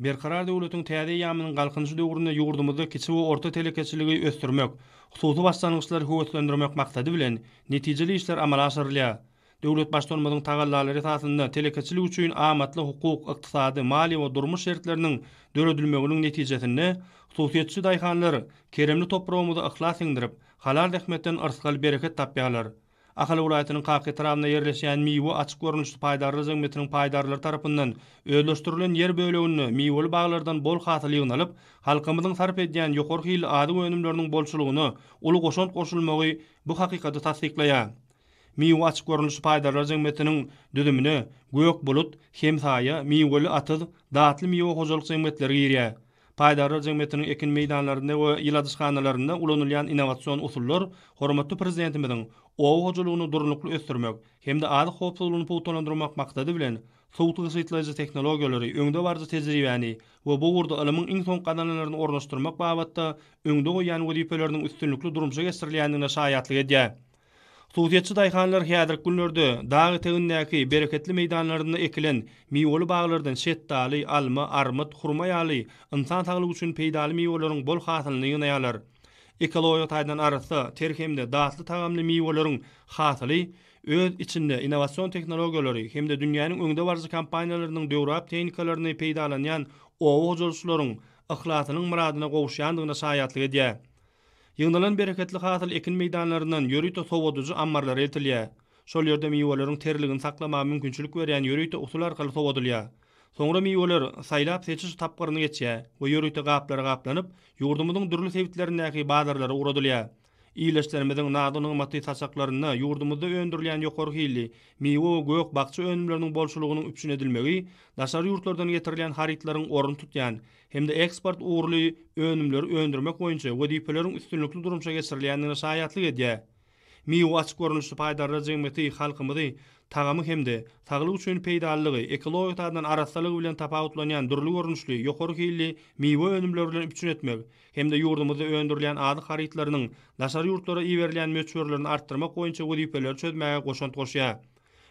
Berkarar döwletiň täze eýýamynyň Galkynyşy döwründe ýurdumyzda kiçi we orta telekeçiligi ösdürmek, hususy başlangyçlary höweslendirmek maksady bilen, netijeli işler amala aşyrylýar. Döwlet Baştutanymyzyň tagallalary esasynda telekeçilik üçin amatly hukuk, ykdysady, maliýe we durmuş şertleriniň döredilmeginiň netijesinde, hususyýetçi daýhanlar keremli topragymyza yhlas siňdirip, halal zähmetden yrsgal-bereket tapýarlar. Ahal welaýatynyň Kaka etrabynda ýerleşýän Miwe açyk görnüşli paýdarlar jemgyýetiniň paýdarlary tarapyndan özleşdirilen ýer böleginde miweli baglardan bol hasyl ýygnalyp, halkymyzyň sarp edýän ýokary hilli azyk önümleriniň bolçulygyna uly goşant goşulmagy bu hakykaty tassyklaýar. Miwe açyk görnüşli paýdarlar jemgyýetiniň düzümine Gök bulut, Hemsaýa, Miweli atyz, Datly miwe hojalyk jemgyýetleri girýär. Paýdarlar jemgyýetiniň ekin meýdanlarynda we ýyladyşhanalarynda ulanylýan innowasion usullar hormatly Prezidentimiziň oba hojalygyny durnukly ösdürmek hem-de azyk howpsuzlygyny pugtalandyrmak maksady bilen, suw tygşytlaýjy tehnologiýalary, öňdebaryjy tejribäni we bu ugurda ylmyň iň soňky gazananlaryny ornaşdyrmak babatda öňde goýýan wezipeleriniň üstünlikli durmuşa geçirilýändigine şaýatlyk edýär. Hususyýetçi daýhanlar häzirki günlerde dag etegindäki bereketli meýdanlarynda ekilen miweli baglardan şetdaly, alma, armyt, hurma ýaly ynsan saglygy üçin peýdaly miweleriň bol hasylyny ýygnaýarlar. Ekologiýa taýdan arassa, ter hem-de datly tagamly miweleriň hasyly öz içinde innowasion tehnologiýalary hem-de dünýäniň öňdebaryjy kompaniýalarynyň döwrebap tehnikalaryny peýdalanýan oba hojalykçylaryň yhlasynyň myradyna gowuşýandygyna şaýatlyk edýär. Ýygnalan bereketli hasyl ekin meýdanlaryndan ýörite sowadyjy ammarlara eltilýär. Şol ýerde miweleriň terligini saklamaga mümkinçilik berýän ýörite usul arkaly sowadylýar. Soňra miweler saýlap-seçiş tapgyryny geçýär we ýörite gaplara gaplanyp, ýurdumyzyň dürli sebitlerindäki bazarlara ugradylýar. Ildeşlerimiziň nazy-nygmatly saçaklarynda ýurdumyzda öndürilýän ýokary hilli miwe we gök-bakja önümleriniň bolçulygynyň üpjün edilmegi daşary ýurtlardan getirilýän harytlaryň ornuny tutýan hem-de eksport ugurly önümleri öndürmek boýunça wezipeleriň üstünlikli durmuşa geçirilýändigine şaýatlyk edýär. Miwe açyk görnüşli paýdarlar jemgyýeti halkymyzy tagamy hem-de saglyk üçin peýdalylygy, ekologiýa taýdan arassalygy bilen tapawutlanýan dürli görnüşli, ýokary hilli miwe önümleri bilen üpjün etmek hem-de ýurdumyzda öndürilýän azyk harytlarynyň daşary ýurtlara iberilýän möçberlerini artdyrmak boýunça wezipeleri çözmäge goşant goşýar.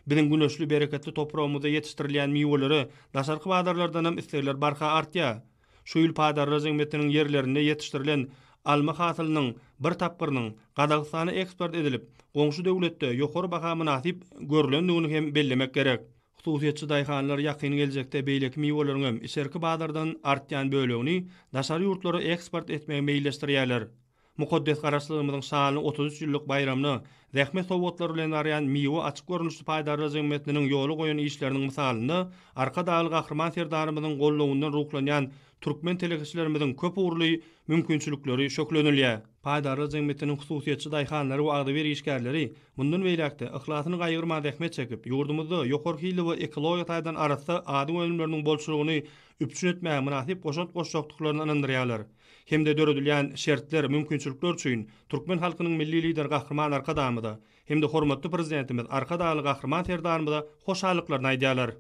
Biziň güneşli, bereketli topragymyzda ýetişdirilýän miwelere daşarky bazarlardanam islegler barha artýar. Şu ýyl Paýdarlar jemgyýetiniň ýerlerinde ýetişdirilen alma hasylynyň bir tapgyrynyň Gazagystana eksport edilip, goňşy döwletde ýokary baha mynasyp görlendigini hem bellemek gerek. Hususyýetçi daýhanlar ýakyn geljekde beýleki miweleriňem içerki bazardan artýan bölegini daşary ýurtlara eksport etmegi meýilleşdirýärler. Mukaddes Garaşsyzlygymyzyň şanly 33 ýyllyk baýramyna zähmet sowgatlary bilen barýan Miwe açyk görnüşli paýdarlar jemgyýetiniň ýola goýan işleriniň mysalynda Arkadagly Gahryman Serdarymyzyň goldawyndan ruhlanýan türkmen telekeçilerimiziň köp ugurly mümkinçilikleri şöhlenilýär. Paýdarlar jemgyýetiniň hususyýetçi daýhanlary we agzybir işgärleri mundan beýläk-de yhlasyny gaýgyrman zähmet çekip, ýurdumyzda ýokary hilli we ekologiýa taýdan arassa azyk önümleriniň bolçulygyny üpjün etmäge mynasyp goşant goşjakdyklaryny ynandyrýarlar. Hem-de döredilýän şertler, mümkinçilikler üçin türkmen halkynyň Milli Lideri Gahryman Arkadagymyza hem-de hormatly Prezidentimiz Arkadagly Gahryman Serdarymyza hoşallyklaryny aýdýarlar.